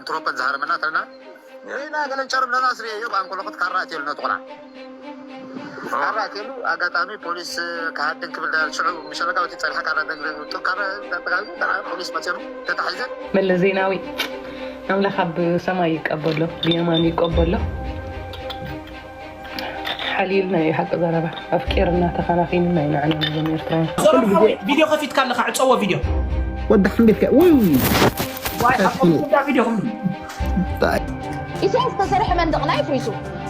ትሮፐን ዝሃረመና ተለና ኢና ገለን ጨርም ለና ስሪ እዮ ብኣንኮለኹት ካራ ኣትየሉ ነቲ ቆልዓ ካራ ኣትየሉ ኣጋጣሚ ፖሊስ ክሃድን ክብል ሽዑ ምሸለጋወቲ ጸኒሓ ካራ ደግደግ ጥብ ካራ ጠጠቃ ፖሊስ መጽዮኑ ተታሒዘ መለስ ዜናዊ ኣምላኽ ኣብ ሰማይ ይቀበሎ ብየማን ይቀበሎ ሓልዩልና እዩ ሓቂ ዘረባ ኣፍቂርና ተኸናኺንና ኢና ንዓና ነዞም ኤርትራውያን። ሰሎም ሓወይ ቪድዮ ከፊትካ ኣለኻ ዕፀዎ ቪድዮ ወዲ ሓምቤትካ ውይ ዋይ ሓቆ ጉዳ ቪድዮ ክምሉ ኢሳያስ ዝተሰርሐ መንደቕና ይፍሪሱ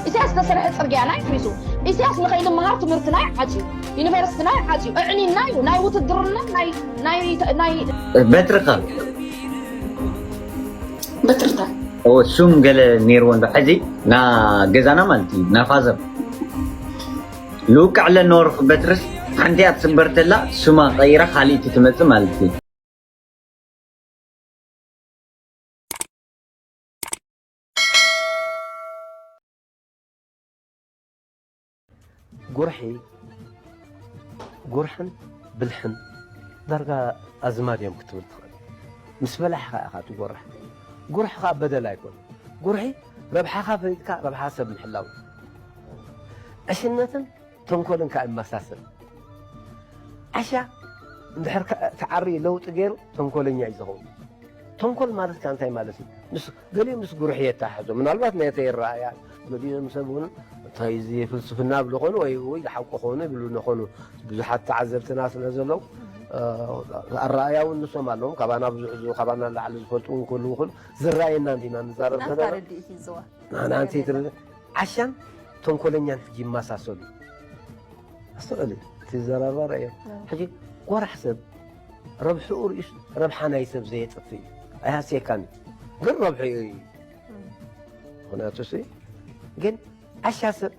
ኢሳያስ ዝተሰርሐ ፅርግያና ይፍሪሱ ኢሳያስ ንኸይንመሃር ትምህርትና ይዓፅዩ ዩኒቨርስትናይ ዓፅዩ እዕኒናይ ናይ ውትድርና ናይ ናይ ናይ በትርኻ በትርታ እዎ ሱም ገለ ነይርዎ እንዶ ሕዚ ና ገዛና ማለት እዩ ና ፋዘር ንውቅዕ ለንወርፍ በትርስ ሓንቲ እያ ትስበር ተላ ሱማ ቀይራ ካልእቲ ትመፅእ ማለት እዩ ጉርሒ ጉርሕን ብልሕን ዳርጋ ኣዝማድ እዮም ክትብል ትኽእል። ምስ በላሕኻ ኢኻ ትጎርሕ። ጉርሒ ኸኣ በደል ኣይኮን። ጉርሒ ረብሓኻ ፈሊጥካ ረብሓ ሰብ ምሕላው። ዕሽነትን ተንኮልን ከኣ ይመሳሰል። ዓሻ እንድሕር ተዓሪ ለውጢ ገይሩ ተንኮለኛ እዩ ዝኸውን። ተንኮል ማለት ከ እንታይ ማለት እዩ? ምስ ገሊኡ ምስ ጉርሒ የተሓሕዞ። ምናልባት ናይ ተይረኣያ ገሊኦም ሰብ እውን እንታይ እዚ ፍልስፍና ይብሉ ኾኑ ወይ ወይ ዝሓቁ ኾኑ ይብሉ ኾኑ ብዙሓት ተዓዘብትና ስለ ዘለዉ ኣረኣያ እውን ንሶም ኣለዎም ካባና ብዙሕ ዝ- ካባና ንላዕሊ ዝፈልጡ እውን ክህልዉ ይኽእሉ ዝረኣየና እንዲና ንዛረብ ዘለና ናፍታ ርድኢት እዩ ዝዋ ናናንቲ ትብል ዓሻን ተንኮለኛን ሕጂ ይመሳሰሉ ኣስተውዕል እቲ ዘራርባ ረኣዮ ሕጂ ጎራሕ ሰብ ረብሕኡ ርእዩስ ረብሓ ናይ ሰብ ዘየጥፍ እዩ ኣይሃስየካን እዩ ግን ረብሕኡ እዩ ምክንያቱ ሲ ግን ዓሻ ሰብ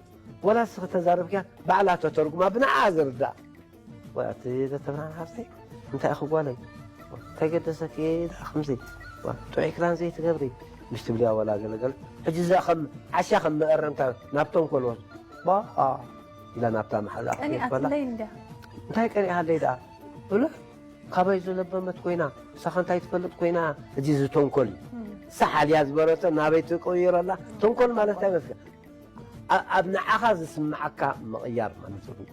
ወላ ስኺ ተዛረብክያ ባዕላ ተተርጉማ ብንዓ ዝርዳእ ወላ እቲ ዘተብርሃን ሃብተይ እንታይ ኢኺ ጓለይ እንታይ ገደሰኪ ከምዚ ጥዑይ ክዳን ዘይትገብሪ ምስ ትብልያ ወላ ገለገለ ሕጂ እዛ ከም ዓሻ ከም መእረምታ ናብ ተንኮል ወስ ኢላ ናብታ መሓዛ ክትበላ እንታይ ቀኒኣሃለይ ደኣ ብሎ ካበይ ዝለበመት ኮይና ንሳኻ እንታይ ትፈልጥ ኮይና እዚ ዝተንኮል እዩ ሳሓል እያ ዝበረተ ናበይ ትቀይረላ ተንኮል ማለት እንታይ መስለ ኣብ ንዓኻ ዝስምዓካ ምቕያር ማለት እዩ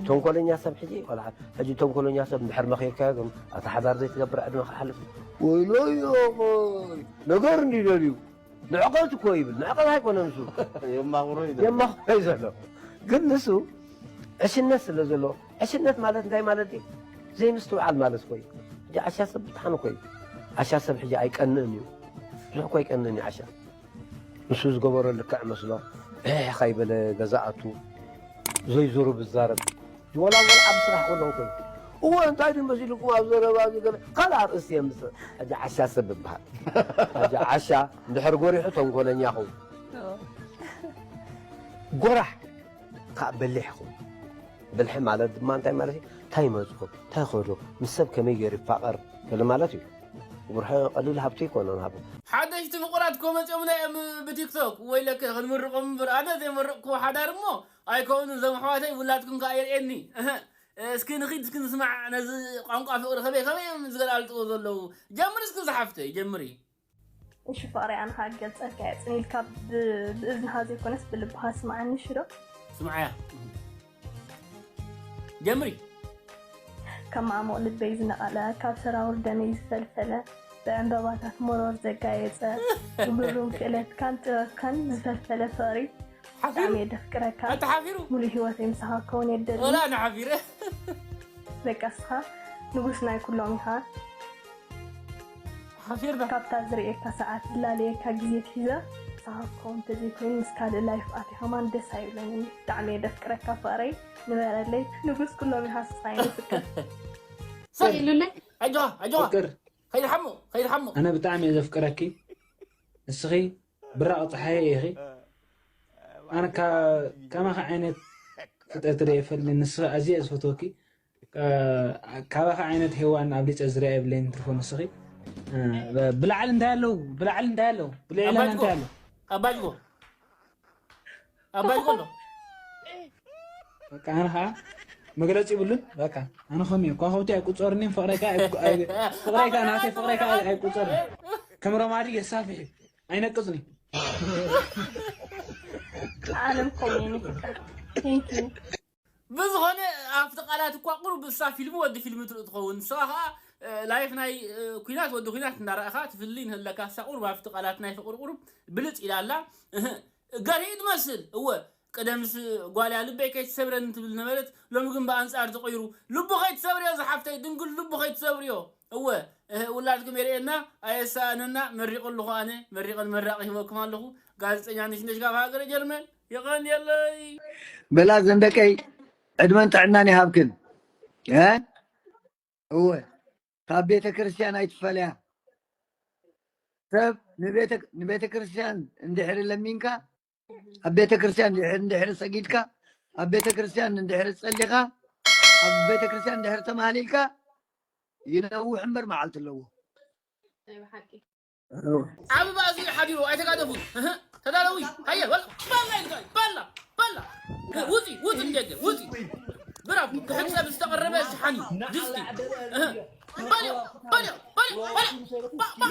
ተንኮለኛ ሰብ ሕጂ ቆልዓ ሕጂ ተንኮለኛ ሰብ እንድሕር መኺርካዮ ግን ኣቲ ሓዳር ዘይትገብር ዕድመ ክሓልፍ ወይሎዮ ነገር እንዲደልዩ ንዕቐት እኮ ይብል ንዕቐት ኣይኮነን እሱ የማኽሮ እዩ ዘሎ ግን ንሱ ዕሽነት ስለ ዘሎ ዕሽነት ማለት እንታይ ማለት እዩ ዘይምስትውዓል ማለት እኮ እዩ ሕጂ ዓሻ ሰብ ብጣዕሚ እኮ እዩ ዓሻ ሰብ ሕጂ ኣይቀንእን እዩ ብዙሕ እኮ ኣይቀንእን እዩ ዓሻ ንሱ ዝገበሮ ልክዕ መስሎ ሕሕ ካይበለ ገዛ ኣቱ ዘይዙሩ ብዛረብ ወላ ወላ ኣብ ስራሕ ከለዉ ኮይኑ እወ እንታይ ድዩ መሲልኩም ኣብ ዘረባ እዚ ገለ ካልእ ኣርእስቲ የምፅእ ሕጂ ዓሻ ሰብ ይበሃል ሕጂ ዓሻ እንድሕር ጎሪሑ ተንኮለኛ ኸውን ጎራሕ ከዓ በሊሕ ይኸውን ብልሒ ማለት ድማ እንታይ ማለት እዩ እንታይ ይመፅኦ እንታይ ይኸዶ ምስ ሰብ ከመይ ገይሩ ይፋቐር ገለ ማለት እዩ ጉርሒ ቀሊል ሃብቲ ይኮነን ሃቡ ሓደሽቲ ፍቑራት እኮ መፂኦምና እዮም ብቲክቶክ ወይለከ ክንምርቖም እምበር ኣነ ዘይመረቕክዎ ሓዳር እሞ ኣይከውንን እዞም ኣሕዋተይ ውላድኩም ከዓ የርእየኒ እህ እስኪ ንኺድ እስኪ ንስማዕ ነዚ ቋንቋ ፍቕሪ ከመይ ከመይ እዮም ዝገላልጥዎ ዘለዉ ጀምሪ እስኪ ዝሓፍተይ ጀምሪ እሺ ፍቕረይ ኣነ ከዓ ክገልፀልካ እየ ፅን ኢልካ ብእዝንኻ ዘይኮነስ ብልብኻ ስምዓኒ እሺ ዶ ስምዓያ ጀምሪ ካብ ማዕሙቕ ልበይ ዝነቐለ ካብ ሰራውር ደመይ ዝፈልፈለ ብዕምበባታት መሮር ዘጋየፀ ብግሩም ክእለትካን ጥበብካን ዝፈልፈለ ፍቕሪ ብጣዕሚ እየ ደፍቅረካ ኣተሓፊሩ ሙሉእ ህይወተይ ምሳኻ ክከውን እየ ደሊ ወላ ንሓፊረ በቃ እስኻ ንጉስ ናይ ኩሎም ኢኻ ሓፊርና ካብታ ዝርእየካ ሰዓት ዝላለየካ ግዜ ትሒዘ ምሳኻ ክከውን እንተዘይኮይኑ ምስ ካልእ ላይፍ ኣትየ ከማን ደስ ኣይብለንን ብጣዕሚ እየ ደፍቅረካ ፍቕረይ ንበረለይ ንጉስ ኩሎም ኢኻ ስኻ እየ ንፍቅር ሰይ ኢሉለይ ኣጆኻ ኣጆኻ ፍቅር ከይድ ሓሙ ከይድ ሓሙ ኣነ ብጣዕሚ እየ ዘፍቅረኪ ንስኺ ብራቕ ፀሓየ ኢኺ ኣነ ከማኺ ዓይነት ፍጥረት ደ ይፈልኒ ንስኺ ኣዝየ ዝፈትወኪ ካባኺ ዓይነት ሄዋን ኣብሊፀ ዝርያ የብለይን ትርፎ ንስኺ ብላዕሊ እንታይ ኣለዉ ብላዕሊ እንታይ ኣለዉ ብልዕልና እንታይ ኣለዉ ኣባጅጎ ኣባጅጎ ኣሎ በቃ ኣነ ከዓ መግለፂ ይብሉን በቃ ኣነ ከም እዩ ኳኸብቲ ኣይቁፀርኒን ፍቅረይ ከዓ ፍቅረይ ከዓ ናተይ ፍቅረይ ከዓ ኣይቁፀርን ከም ረማዲ የሳፍሕ እዩ። ኣይነቅጽን እዩ። ዓለም ኮሜኒ ፍቅር። Thank you። ብዝኾነ ኣብቲ ቃላት እኳ ቁሩብ እሳ ፊልም ወዲ ፊልም ትርኢ ትኸውን። ንስኻ ከዓ ላይፍ ናይ ኩናት ወዲ ኩናት እንዳረእኻ ትፍሊ ንህለካ እሳ ቁሩብ ኣብቲ ቃላት ናይ ፍቅሪ ቁሩብ ብልፅ ኢላ ኣላ። ገርሂ ትመስል እወ ቀደምስ ጓልያ ልበይ ከይትሰብረኒ ትብል ነበረት። ሎሚ ግን ብኣንፃር ተቐይሩ። ልቡ ከይትሰብርዮ ዝሓፍተይ ድንግል ልቡ ከይትሰብርዮ። እወ እህ ውላድኩም የርእየና ኣየሳእነና። መሪቑ ኣለኹ ኣነ መሪቐን መራቕ ሂበኩም ኣለኹ። ጋዜጠኛ ነሽነሽ ካብ ሃገረ ጀርመን የቐንየለይ። በላ ዘንደቀይ ዕድመን ጥዕናን ይሃብክን እ እወ ካብ ቤተ ክርስቲያን ኣይትፈለያ። ሰብ ንቤተ ንቤተ ክርስቲያን እንድሕር ለሚንካ ኣብ ቤተ ክርስቲያን እንድሕር እንድሕር ሰጊድካ ኣብ ቤተ ክርስቲያን እንድሕር ጸሊኻ ኣብ ቤተ ክርስቲያን እንድሕር ተማህሊልካ ይነውሕ እምበር መዓልቲ ኣለዎ። ናይ ብሓቂ ዓቢ ባእሲ ሓዲሩ ኣይተጋደፉን። እህ፣ ተዳለዊ ሃየ በል ባላ ኢልካ ባላ ባላ ውፂ ውፂ ንደገ ውፂ ብራፍ ክሕፀብ ዝተቐረበ ሽሓኒ ድስቲ እህ፣ በልዮ በልዮ በልዮ በልዮ ባ- ባ-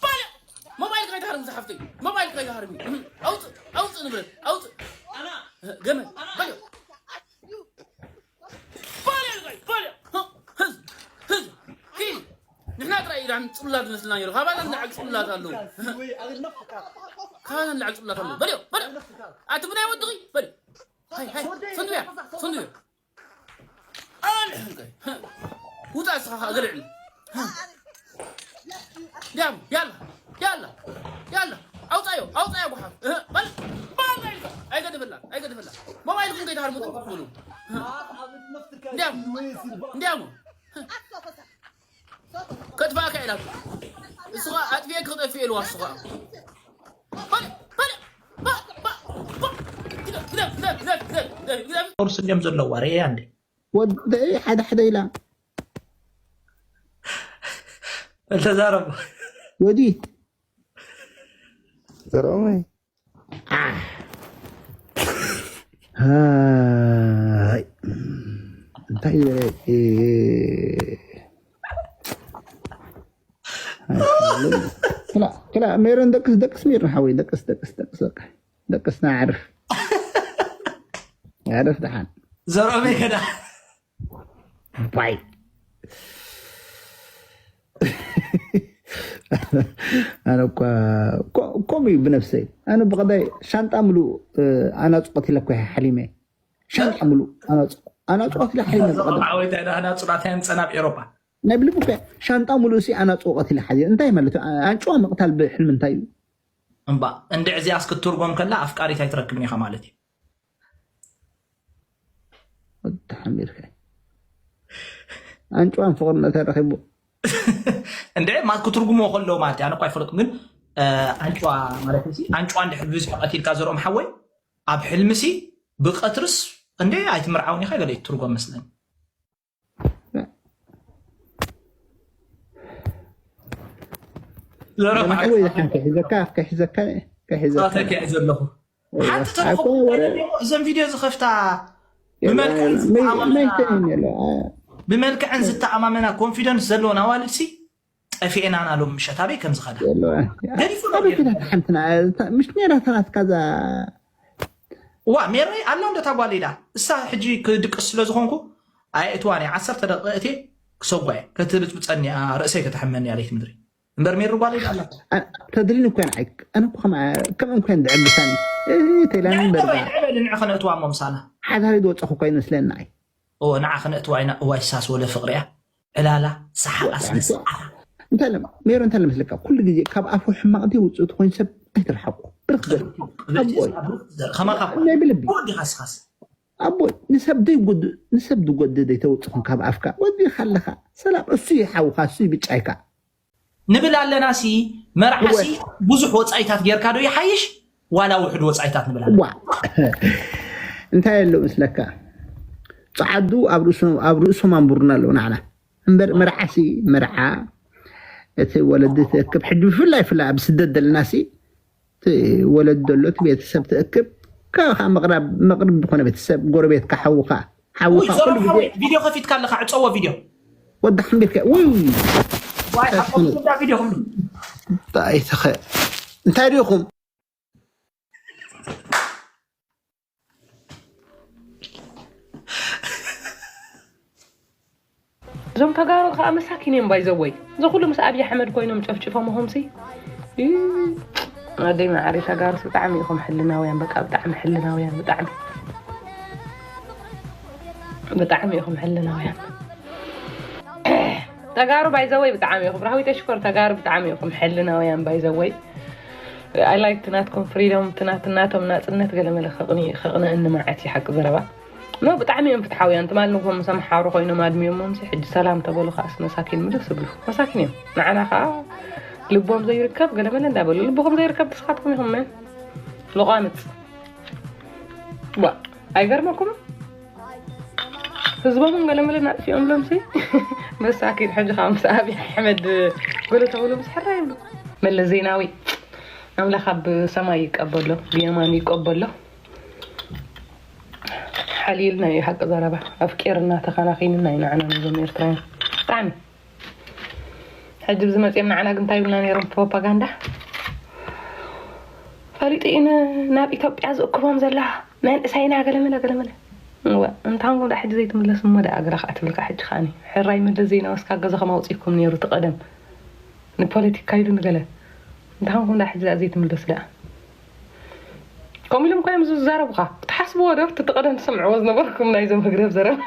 በልዮ ሞባይል ከይትሃርም ዝሓፍተይ ሞባይል ከይትሃርሚ ኣውፅእ ኣውፅእ ንብረት ኣውፅእ ገመ በልዮ ንሕና ጥራይ ኢና ፅላት መስልና ነይሩ። ካባና ንላዕሊ ፅላት ኣለዉ። ካባና ንላዕሊ ፅላት ኣለዉ። በልዮ በልዮ ኣቲ ብናይ ወድኺ በልዮ ሃይ ሃይ ሰንዱያ ሰንዱያ ኣልሕንቀይ ውፃ እስኻ ኸኣ ገለ ዕሊ ያም ያላ ያላ ያላ ኣውፃዮ ኣውፃዮ ጓሓፍ በል ባላ ኢልካ ኣይገድፈላ ኣይገድፈላ ሞባይልኩም ከይትሃርሙ ጥንቁቕ በሉ እንዲያሞ እንዲያሞ ከጥፋእካ ኢላ እሱ ኸዓ ኣጥፊኤ ክጠፍእ ኢልዋ እሱ ኸዓ በል በል ባ ባ ባ ግደፍ ግደፍ ግደፍ ግደፍ ግደፍ ግደፍ ቁርስ እንዲዮም ዘለዋ ርኤያ እንዴ ወደይ ሓደ ሓደ ኢላ ተዛረቡ ወዲ ዘርኦመይ ኣይ እንታይ ይበለ ክላ ክላ ሜሮን ደቅስ ደቅስ ሜሮን ሓወይ ደቅስ ደቅስ ደቅስ በቃ ደቅስና ዓርፍ ዓርፍ ደሓን ዘርኦመይ ከዳ ባይ ኣነ እኳ ከምኡ እዩ ብነብሰይ ኣነ ብቐዳይ ሻንጣ ምሉእ ኣናፁ ቀቲለ እኮ እየ ሓሊመ ሻንጣ ምሉእ ኣናፁ ኣናፁ ቀቲለ ሓሊመ ብቐዳይ ዓወይታ ዳህና ፁራታያን ፀናብ ኤሮፓ ናይ ብልቢ እኮ ሻንጣ ምሉእ ሲ ኣናፁ ቀቲለ ሓሊመ እንታይ ማለት እዩ ኣንጭዋ ምቕታል ብሕልሚ እንታይ እዩ እምባ እንድዕ እዚኣስ ክትትርጎም ከላ ኣፍቃሪት ኣይትረክብን ኢኻ ማለት እዩ ተሓሚልካ ኣንጭዋን ፍቕርነታ ረኺቡ እንደ ማ ክትርጉሞ ከለዎ ማለት ኣነ እኳ ኣይፈለጥኩም ግን ኣንጭዋ ማለት ሲ ኣንጭዋ እንድሕር ብዝሒ ቀቲልካ ዘርኦም ሓወይ ኣብ ሕልምሲ ብቀትርስ እንደ ኣይትምርዓውን ኢኻ ገለ ትርጎም መስለኒ ዘርኦም ሓወይ ዝሓን ከሒዘካ ከሒዘካ ከሒዘካ ተኪዐ ዘለኹ ሓንቲ ተረኽቡ እዘን ቪድዮ ዝኸፍታ ብመልክዕን ዝተኣማመና ብመልክዕን ዝተኣማመና ኮንፊደንስ ዘለወን ኣዋልድ ሲ ጠፊኤናና ሎም ምሸት ኣበይ ከም ዝኸዳ ገዲፉ ኣበይ ከዳ ሓንትና ምሽ ነራ ተናትካ ዛ ዋ ሜረይ ኣላ እንዶ ታጓል ኢዳ እሳ ሕጂ ክድቅስ ስለ ዝኾንኩ ኣየእትዋን እየ ዓሰርተ ደቂቐ እትየ ክሰጓየ ከትብፅብፀኒ እያ ርእሰይ ከተሕመኒ እያ ለይቲ ምድሪ እምበር ሜሪ ጓል ኢዳ ኣላ ተድልኒ እኮ ንዓይ ኣነ እኮ ከም ከም እንኮ ድዕግሳኒ ተይላኒ ንዕበ በርባ ንዕበ ንዕ ከነእትዋ እሞ ምሳና ሓዳሪ ዝወፀኹ እኮ ይመስለኒ ንዓይ እዎ ንዓ ከነእትዋ ኢና እዋይ ሳስ ወለ ፍቕሪ እያ ዕላላ ሰሓቕ ኣስነስኣ እንታይ ለ ሜሮ እንታይ ለመስለካ ኩሉ ግዜ ካብ ኣፉ ሕማቕ ድዩ ውፅእ ትኮይኑ ሰብ ኣይትርሓቁ ብርክ ዘር ኣቦይ ከማኻ ናይ ብልቢ ብወዲኻ ስኻስ ኣቦ ንሰብ ደይጎድእ ንሰብ ዝጎድእ ዘይተውፅኹም ካብ ኣፍካ ወዲኻ ኣለኻ ሰላም እሱ ይሓውካ እሱ ይብጫይካ ንብል ኣለና ሲ መርዓ ሲ ብዙሕ ወፃኢታት ጌርካ ዶ ይሓይሽ ዋላ ውሕድ ወፃኢታት ንብል ኣለና ዋ እንታይ ኣሎ ምስለካ ፀዓዱ ኣብ ርእሶም ኣንቡርና ኣለዉ ናዕና እምበር መርዓ ሲ መርዓ እቲ ወለዲ ትእክብ ሕጂ ብፍላይ ፍላይ ኣብ ስደት ዘለና ሲ እቲ ወለዲ ዘሎ እቲ ቤተሰብ ትእክብ ካብ ከዓ መቅረብ መቅርብ ዝኾነ ቤተሰብ ጎረቤትካ ሓውካ ሓውካ ኩሉ ግዜ ቪድዮ ከፊትካ ኣለካ ዕፀዎ ቪድዮ ወዲ ሓምቢርካ ውይ ዋይ ሓቆም ቪድዮ ኩሉ እንታይ ተኸ እንታይ ዲኹም እዞም ተጋሩ ከዓ መሳኪን እዮም ባይዘወይ እዚ ኩሉ ምስ ኣብይ ኣሕመድ ኮይኖም ጨፍጭፎምኹምሲ ኣደይ መዓሪ ተጋሩስ ብጣዕሚ ኢኹም ሕልናውያን በቃ ብጣዕሚ ሕልናውያን ብጣዕሚ ብጣዕሚ ኢኹም ሕልናውያን ተጋሩ ባይዘወይ ብጣዕሚ ኢኹም ራህዊተ ሽኮር ተጋሩ ብጣዕሚ ኢኹም ሕልናውያን ባይዘወይ I like ትናትኩም ፍሪደም ትናትናቶም ናፅነት ገለመለ ከቕንእኒ መዓት እዩ ሓቂ ዘረባ ኖ ብጣዕሚ እዮም ፍትሓውያን ትማል ንግሆም ምስ ኣምሓሩ ኮይኖም ኣድሚዮሞም ሲ ሕጂ ሰላም ተበሉ ከዓስ መሳኪን ምልስ ይብሉ መሳኪን እዮም ንዓና ከዓ ልቦም ዘይርከብ ገለመለ እንዳበሉ ልብኹም ዘይርከብ ንስኻትኩም ኢኹም መን ሎቓምፅ ዋ ኣይገርመኩም ህዝቦምን ገለመለ ናጥፊኦም ሎም ሲ መሳኪን ሕጂ ከዓ ምስ ኣብይ ኣሕመድ ገሎ ተብሉ ምስ ሕራ ይብሉ መለስ ዜናዊ ኣምላኽ ኣብ ሰማይ ይቀበሎ ብየማን ይቀበሎ ሓልይልና እዩ ሓቂ ዘረባ ኣፍቂርና ተኸናኺንና እዩ ንዓና ነዞም ኤርትራውያን ብጣዕሚ ሕጂ ብዝመፅኦም ንዓና ግን እንታይ ይብልና ነይሮም ፕሮፓጋንዳ ፈሊጡ እዩ ናብ ኢትዮጵያ ዝእክቦም ዘላ መንእሰይና ገለመለ ገለመለ እወ እንታንኩም ዳ ሕጂ ዘይትምለሱ እሞ ዳ እግራ ከዓ ትብልካ ሕጂ ከዓኒ ሕራይ መለስ ዜናዊ እስካ ገዛኹም ኣውፂእኩም ነይሩ እቲ ቀደም ንፖለቲካ ኢሉ ንገለ እንታንኩም ዳ ሕጂ ዳ ዘይትምለሱ ዳ ከምኡ ኢሎም እኳ እዮም ዝዛረቡኻ ክትሓስብዎ ዶ እቲ ቀደም ትሰምዕዎ ዝነበርኩም ናይዞም ህግደፍ ዘረባ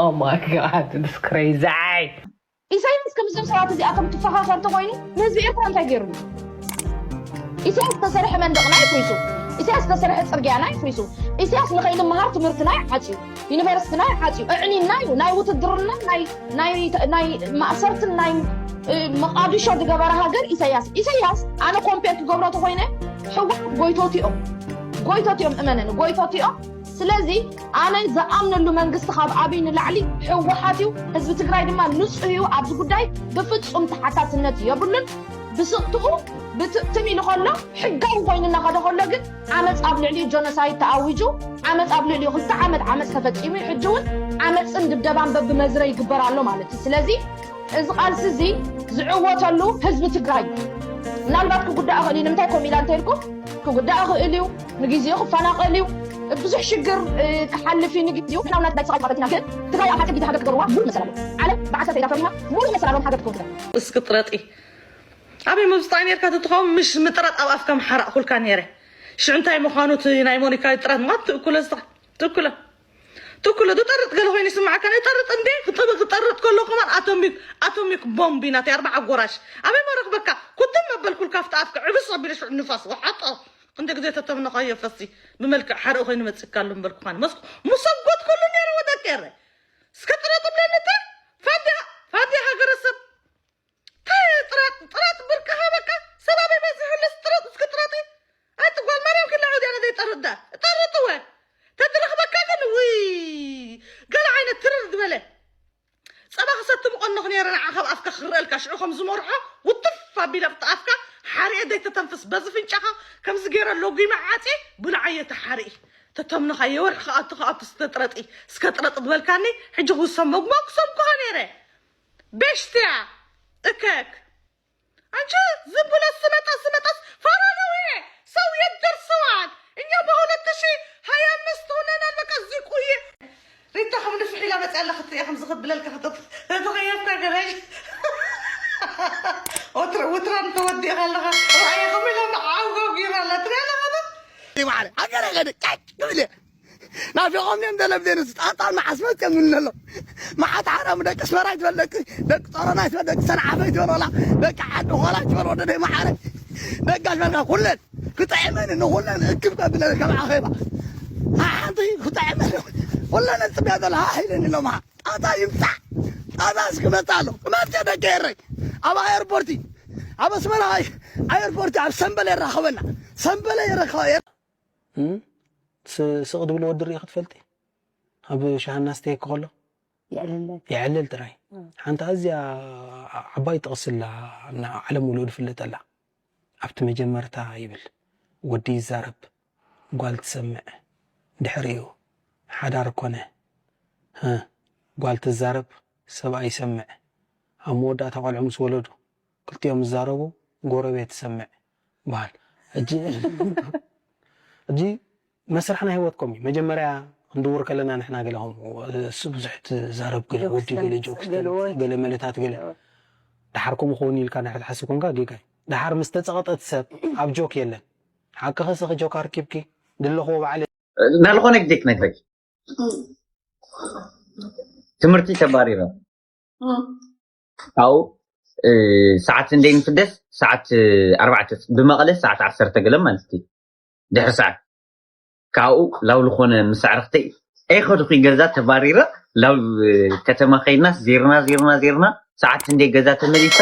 Oh my god, this crazy. ኢሳያስ ከምዞም ሰባት እዚኣቶም ትፈኻኸር ተኮይኑ ንህዝቢ ኤርትራ እንታይ ገይሩሉ? ኢሳያስ ዝተሰርሐ መንደቕና ይፍሪሱ፣ ኢሳያስ ዝተሰርሐ ፅርግያና ይፍሪሱ፣ ኢሳያስ ንኸይንመሃር ትምህርትና ይዓፅዩ፣ ዩኒቨርስትናይ ሓፂዩ እዕኒናዩ ናይ ውትድርና ናይ ማእሰርትን ናይ መቃዲሾ ዝገበረ ሃገር ኢሳያስ ኢሳያስ ኣነ ኮምፔር ክገብሮ ተኮይነ ሕወሓት ጎይቶት እዮም ጎይቶት እዮም እመነኒ ጎይቶት እዮም ስለዚ ኣነ ዝኣምነሉ መንግስቲ ካብ ኣብይ ንላዕሊ ሕወሓት እዩ ህዝቢ ትግራይ ድማ ንፁህ እዩ ኣብዚ ጉዳይ ብፍፁም ተሓታትነት የብሉን ብስቕትኡ ብትእትም ኢሉ ከሎ ሕጋዊ ኮይኑ እናኸደ ከሎ ግን ዓመፅ ኣብ ልዕሊኡ ጆኖሳይድ ተኣዊጁ ዓመፅ ኣብ ልዕሊኡ ክልተ ዓመት ዓመፅ ተፈፂሙ እዩ ሕጂ እውን ዓመፅን ድብደባን በብመዝረ ይግበር ኣሎ ማለት እዩ ስለዚ እዚ ቃልሲ እዚ ዝዕወተሉ ህዝቢ ትግራይ እዩ ምናልባት ክጉዳእ ክእል እዩ ንምንታይ ከምኡ ኢላ እንተልኩም ክጉዳእ ክእል እዩ ንግዜኡ ክፈናቀል እዩ ብዙሕ ሽግር ክሓልፍ እዩ ንግዜኡ ንሕና እውን ናይ ትግራይ ስቃይ ተፋተቲና ግን ትግራይ ኣብ ሓፂር ግዜ ሃገር ክገብርዋ ሙሉእ መሰል ኣለዎም ዓለም ብዓሰርተ ኢዳ ፈሪማ ሙሉእ መሰል ኣለዎም ሃገር ክትከውን ትግራይ እስኪ ጥረጢ ኣበይ መብፅጣ ኔርካ ተትኸውን ምሽ ምጥራጥ ኣብ ኣፍካ ምሓራቕኩልካ ኔረ ሽዑ እንታይ ምዃኑ እቲ ናይ ሞኒካ ጥራት ምዃን ትእኩሎ ዝታ ትእኩሎ ትእኩሎ ዝጠርጥ ገለ ኮይኑ ይስማዓካ ናይ ጠርጥ እንዴ ክጥርጥ ከሎ ከማን ኣቶሚክ ኣቶሚክ ቦምብ ኢና ናይ ኣርባዓ ጎራሽ ኣበይ መረኽበካ ኩትም መበልኩልካ ኣብቲ ኣፍካ ዕብስ ኣቢለ ሽዑ ንፋስ ወሓጦ ክንደ ግዜ ተተምነኻዮ ፈሲ ብመልክዕ ሓርኢ ኮይኑ መፂካ ኣሎ ምበልኩኻን መስኩ ሙሰጎት ከሉ ኔረ ወደቀ የረ እስከ ጥረጥ ብለኒ ተ ፋድያ ፋድያ ሃገረሰብ ታይ ጥረጥ ጥረጥ ብርቅኻ በቃ ሰብ ኣበይ በዚሑልስ ጥረጥ እስኪ ጥረጢ ኣቲ ጓል ማርያም ክላ ዑድያ ነዘይ ጠርጥ ዳ ጠርጥወ ተትረኽበካ ግን ውይ ገለ ዓይነት ትርር ዝበለ ፀባ ክሰቲ ምቐነኹ ነይረ ንዓ ካብ ኣፍካ ክረአልካ ሽዑ ከም ዝመርሖ ውትፍ ኣቢለ ኣብቲ ኣፍካ ሓሪኤ ዘይተተንፍስ በዚ ፍንጫኻ ከምዚ ገይረ ለጒመ ዓፅየ ብልዓዮ እቲ ሓርኢ ተተምነኻዮ ወርሒ ክኣቱ ክኣቱ ስተጥረጢ እስከ ጥረጢ ዝበልካኒ ሕጂ ክውሰን መጉማ ክሰምኩኻ ነይረ ቤሽትያ እከክ ኣንቺ ዝም ብሎ ስመጠስ ስመጠስ ፋራ ነው ይሄ ሰው የት ደርሰዋል እኛ በሁለት ሺ ሀያ አምስት ሆነናል በቃ እዚህ ቆየ ሪታ ከም ንፍሕ ኢላ መፅያ ኣላ ክትሪኣ ከም ዝኽብለልካ ተተኸየፍካ ገረሽ ወትራን ተወዲእካ ኣለኻ ራእየ ከም ኢሎም ዓውጋው ጌራ ኣላ ትሪኣ ኣለኻ ማዕረ ሃገረ ገደ ጫጭ ክብል ናፊቖም እዮም ዘለብዜን እዚ ጣጣ መዓስ መፅኦም ምንሎ መዓት ሓራሙ ደቂ ኣስመራ ይትበል ደቂ ደቂ ጦሮና ይትበል ደቂ ሰንዓፈ ይትበል ወላ ደቂ ዓዲ ኾላ ይትበል ወደ ደይ መዓረ ደጋሽ በልካ ኩለን ክጥዕመኒ ንኹለን እክብ ከብለ ከም ዓኼባ ሓንቲ ክጥዕመኒ ኩለን ፅብያ ዘሎ ሃ ኢለኒ ሎማ ጣጣ ይምፃ ጣጣ እስክመፃ ኣሎ ክመፀ ደቂ ኤረይ ኣብ ኣየርፖርቲ ኣብ ኣስመራ ኣየርፖርቲ ኣብ ሰንበለ ይራኸበና ሰንበለ ይራኸበ ስቕ ድብል ወዲ ርኢኺ ትፈልጢ? ኣብ ሻሂ እናስተየኪ ከሎ የዕልል ጥራይ። ሓንቲ ኣዝያ ዓባይ ጥቕሲ ኣላ፣ ኣብ ዓለም ሙሉእ ዝፍለጠላ። ኣብቲ መጀመርታ ይብል፣ ወዲ ይዛረብ፣ ጓል ትሰምዕ፣ ድሕሪኡ ሓዳር ኮነ፣ ጓል ትዛረብ፣ ሰብኣይ ይሰምዕ፣ ኣብ መወዳእታ ቆልዑ ምስ ወለዱ ክልቲኦም ዝዛረቡ ጎረቤት ትሰምዕ በሃል። ሕጂ ሕጂ መስርሕ ናይ ህይወትኩም እዩ። መጀመርያ ክንድውር ከለና ንሕና ገለ ከምኡ እሱ ብዙሕ ትዛረብ ገለ ወዲ ገለ ጆክስተን ገለ መለታት ገለ ድሓር ከምኡ ክኸውን ኢልካ ንድሕር ትሓስብ ኮንካ ጌጋ እዩ። ድሓር ምስ ተጸቐጠት ሰብ ኣብ ጆክ የለን። ሓቅኺ ስኺ ጆክ ኣርኪብኪ ድለኹዎ ባዕለ ናልኾነ ግዜ ክነግረኪ ትምህርቲ ተባሪረ ካብኡ ሰዓት እንደይ ንፍደስ ሰዓት ኣርባዕተ ብመቐለ ሰዓት ዓሰርተ ገለ ማለት እዩ ድሕሪ ሰዓት ካብኡ ላው ዝኾነ ምስ ኣዕርኽተይ ኣይኸድኹ ገዛ ተባሪረ ላው ከተማ ከይድና ዜርና ዜርና ዜርና ሰዓት እንደ ገዛ ተመሊሰ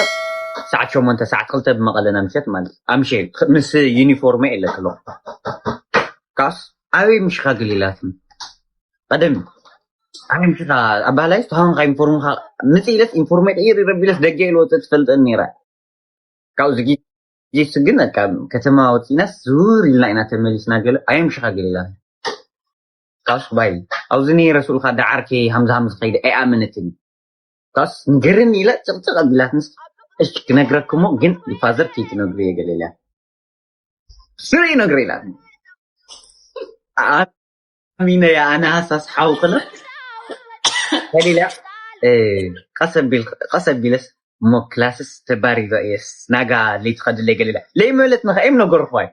ሰዓት ሸሞንተ ሰዓት ክልተ ብመቐለና ምሸት ማለት ኣምሸ ምስ ዩኒፎርመ የለ ከለኹ ካስ ኣበይ ምሽኻ ገሊላትኒ ቀደም ኣበይ ምሽኻ ኣባህላይ ዝተሃንካ ዩኒፎርምካ ምፅእ ኢለስ ኢንፎርመ ቀይር ይረቢለስ ደገ ኢልወፀ ትፈልጠኒ ነይራ ካብኡ ዝጊ ጊስ ግን በቃ ከተማ ወፂናስ ዝውር ኢልና ኢና ተመሊስና ገለ ኣየምሽኻ ገለ ኢላ ካስ ባይ ኣብዚ ነይረ ስኡልካ ዳዓርከ ሃምዚ ሃምዚ ከይደ ኣይኣመነትን ካስ ንገርኒ ኢላ ጭቕጭቕ ኣቢላትንስ እሽ ክነግረክሞ ግን ንፋዘር ከይትነግሩ እየ ገለ ኢላ ስሩ ይነግረ ኢላትኒ ኣሚነ እያ ኣነ ሃሳስ ሓው ክለ ከሊላ ቀስ ኣቢለስ እሞ ክላስስ ተባሪረ እየስ ናጋ ለይትኸድለይ ገሊላ ለይመለትኒ ከ እም ነገርኳይ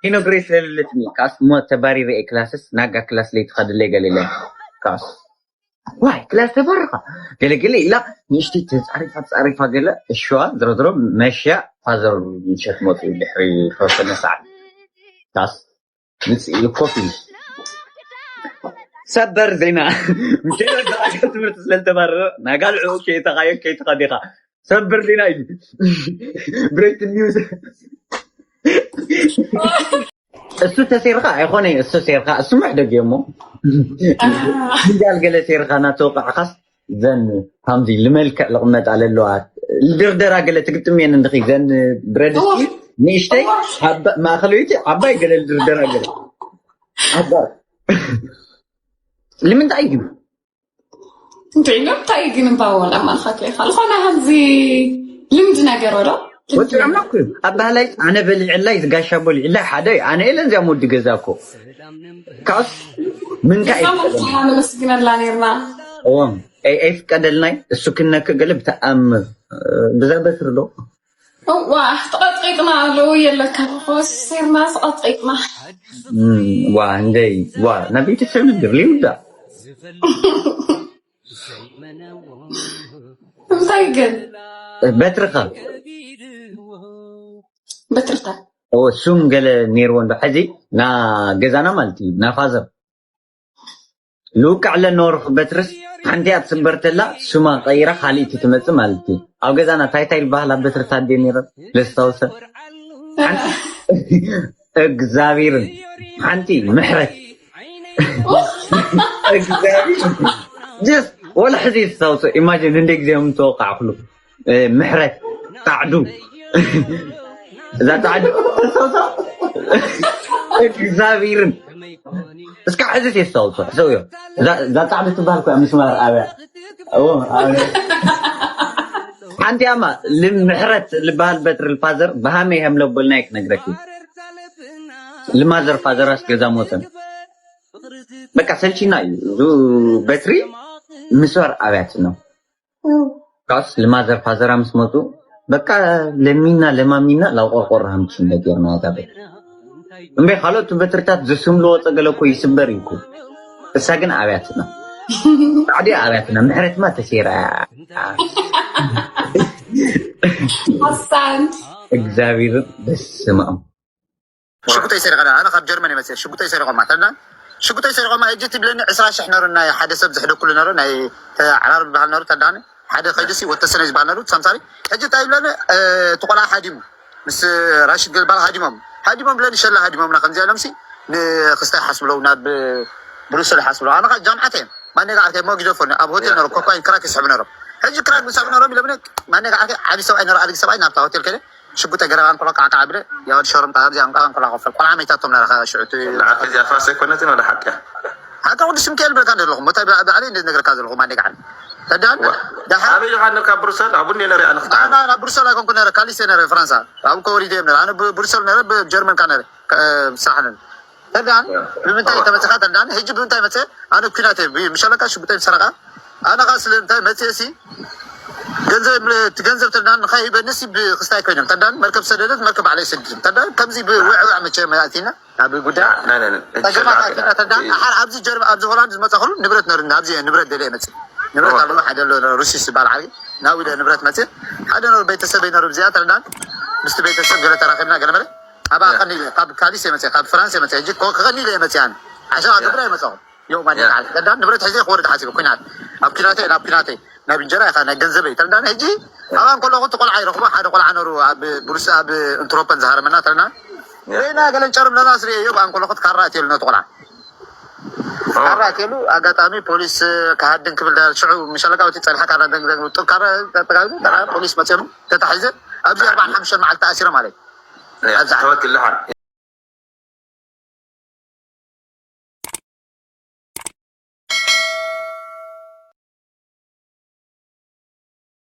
ይነግረይ ስለለለትኒ ካስ እሞ ተባሪረ እየ ክላስስ ናጋ ክላስ ለይትኸድለይ ገሊላ ካስ ዋይ ክላስ ተባርኻ ገለገለ ኢላ ንእሽተይ ተፃሪፋ ተፃሪፋ ገለ እሸዋ ዝረዝሮ መሽያ ፋዘር ምሸት መፅኡ ድሕሪ ተወሰነ ሰዓት ካስ ምስ ኢሉ ኮፍ ኢሉ ሰበር ዜና ምሸት ትምህርቲ ስለዝተባረረ ናይ ጋልዑ ከይተኻዮ ከይተኸዲኻ ሰበር ዜና እዩ ብሬክ ኒውስ እሱ ተሴርካ ኣይኮነ እሱ ሴርካ እሱ መሕደግ እሞ ምንጃል ገለ ሴርካ ናተወቃዕካስ ዘን ከምዚ ልመልክዕ ልቕመጣ ለለዋ ልድርደራ ገለ ትግጥም እየን እንድኺ ዘን ብረድስቲ ንእሽተይ ማእኸለይቲ ዓባይ ገለ ልድርደራ ገለ ዓባይ ንምንታይ ግን እንታይ ኢሎም እንታይ ግን እምባ ወላ ማልካ ከይካ ዝኾነ ከምዚ ልምድ ነገር ወዶ ወፂዖም እኮ ኣብ ባህላይ ኣነ በሊዕላይ ዝጋሻ በሊዕላይ ሓደ እዩ ኣነ የለን እዚኣ ወዲ ገዛ እኮ ካስ ምንካ ነመስግነላ ነርና እዎም ኣይፍቀደልናይ እሱ ክነክ ገለ ብተኣምር ብዛ በትሪ ዶ ዋ ተቐጥቂጥና ኣለዉ የለካ ኮስ ሴርና ተቐጥቂጥና ዋ እንደይ ዋ ናብ ቤተሰብ ንድር ሊውዳ እንታይ ግን በትርኻ በትርታ እዎ ሱም ገለ ነይርዎ እንዶ ሕዚ ና ገዛና ማለት እዩ ና ፋዘር ልውቃዕ ለነበርኩ በትርስ ሓንቲ እያ ትስበር ተላ ሱማ ቀይራ ካልእቲ ትመፅእ ማለት እዩ ኣብ ገዛና ታይታይ ዝበሃል ኣብ በትርታ ኣደ ነይረ ለስታውሰ እግዚኣብሔርን ሓንቲ ምሕረት እግዚኣብሔር ጀስ ወላ ሕዚ ይስታውሶ ኢማጂን እንደ ግዜ ምተወቃዕኩሉ ምሕረት ጣዕዱ እዛ ጣዕዱ እግዚኣብሔርን እስካ ሕዚ የስታውሶ ሕሰውዮ እዛ ጣዕዱ ትበሃል ኮያ ምስማር ኣብያ ሓንቲ ኣማ ምሕረት ዝበሃል በትሪ ፋዘር ብሃመይ ከም ለቦልና ክነግረኪ ልማዘር ፋዘራስ ገዛ ሞተን በቃ ሰልችና እዩ እዚ በትሪ ምስባር ኣብያት ነው ካስ ልማዘር ፋዘራ ምስ መጡ በቃ ለሚና ለማሚና ላብ ቆርቆሮ ሃምችን ነገርና ያታ በትሪ እምበይ ካልኦት በትርታት ዝስምልዎ ፀገለ እኮ ይስበር እዩ እኮ እሳ ግን ኣብያትና ራዕዲ ኣብያትና ምሕረትማ ተሴራ ሓሳን እግዚኣብሔር በስመ ኣብ ሽጉጠይ ሰሪቐ ኣነ ካብ ጀርመን ይመፅእ ሽጉጠይ ሰሪቖማ ተና ሽጉጠይ ሰሪቖማ ሕጂ ትብለኒ ዕስራ ሽሕ ነሩ ናይ ሓደ ሰብ ዝሕደኩሉ ነሩ ናይ ዓራር ዝበሃል ነሩ ተዳኒ ሓደ ከይድሲ ወተሰነ ዝበሃል ነሩ ሳምሳሪ ሕጂ እንታይ ይብለኒ እቲ ቆልዓ ሃዲሙ ምስ ራሽድ ገልባል ሃዲሞም ሃዲሞም ብለኒ ሸላ ሃዲሞምና ከምዚ ኢሎምሲ ንክስታይ ሓስብለው ናብ ብሩሰል ሓስብለው ኣነ ጃምዓት እዮም ማነጋ ዓርከይ ሞ ግደፎኒ ኣብ ሆቴል ነሩ ኮካይን ክራክ ይስሕቡ ነሮም ሕጂ ክራክ ዝስሕቡ ነሮም ኢሎምኒ ማነጋ ዓርከይ ዓብዪ ሰብኣይ ነሩ ኣድጊ ሰብኣይ ናብታ ሆቴል ከደ ሽጉጠይ ገረባን ኮሎ ቃዕቃዕ ብለ ያወድ ሸሮም ቃ ዚኣም ቃ ኮላ ኮፈል ቆልዓ መይታቶም ነራ ሽዑ እቲ ንዓኺ እዚኣ ፋስ ኣይኮነትን ወላ ሓቂ እያ ሓቂ ወዲ ስምኪ የልበልካ ዘለኹ ሞታይ ብዓሊ እንደ ነገርካ ዘለኹ ማነጋ ዓሊ ተዳን ደሓር ኣበይ ኢኻ ነካ ብሩሰል ኣብኡ እንደ ነሪኣ ንኽትዓል ኣና ናብ ብሩሰል ኣይኮንኩ ነረ፣ ካሊስ ነረ፣ ፍራንሳ። ኣብ ከወሪደ ነረ። ኣነ ብ- ብሩሰል ነረ፣ ብጀርመን ካ ነረ። ሳሕንን ተዳን ብምንታይ ተመፅኻ? ተዳን ሕጂ ብምንታይ መፀ? ኣነ ኩናት እየ ብ- ምሻለካ ሽጉጠይ ሰረቃ ኣነ ካ ስለ እንታይ መፅእ ሲ ገንዘብ እቲ ገንዘብ ተዳን ንኸሂበኒ ሲ ብክስታይ ኮይኖም ተዳን መርከብ ሰደደት መርከብ ባዕለይ ሰድድም ተዳን ከምዚ ብውዕዕ መቸ መላእቲና ኣብ ጉዳይ ናይ ናይ ናይ ተገማታትና ተዳ ኣሓር ኣብዚ ጀርባ ኣብዚ ሆላንድ ዝመፃ ኩሉ ንብረት ነርና ኣብዚ ንብረት ደለ መፅእ ንብረት ኣሎ ሓደ ኣሎ ሩሲስ ዝበሃል ዓብዪ ናብ ኢለ ንብረት መፅእ ሓደ ነሩ ቤተሰብ ይነሩ እዚኣ ተረዳን ምስቲ ቤተሰብ ገለ ተራኺብና ገለ መለ ኣብ ኣቐኒ ኢለ ካብ ካሊስ የመፅእ ካብ ፍራንስ የመፅእ ሕጂ ከቐኒ ኢለ የመፅእ ኣነ ዓሻ ገብራ የመፅኹም ዮ ማዳ ተዳ ንብረት ሕዚ ክወርድ ሓሲቡ ኩናት ኣብ ኩናተይ ናብ ኩናተይ ናብ እንጀራ ኢኻ ናይ ገንዘበይ ተረዳን ሕጂ ኣብኣን ከለኹ እቲ ቆልዓ ይረኽቦ ሓደ ቆልዓ ነሩ ኣብ ብሩስ ኣብ እንትሮፐን ዝሃረመና ተረዳን ሬና ገለን ጨርም ለና ስሪኤዮ ብኣን ከለኹ ካራ ኣትየሉ ነቲ ቆልዓ ካራ ኣትየሉ ኣጋጣሚ ፖሊስ ክሃድን ክብል ዳ ሽዑ ምሸለቃ እቲ ጸንሐ ካራ ደንግደንግ ጥብ ካራ ተጋግዙ ፖሊስ መፅየሉ ተታሒዘ ኣብዚ ኣርባዓን ሓሙሽተን መዓልቲ ተኣሲረ ማለት እዩ ተወክልሓን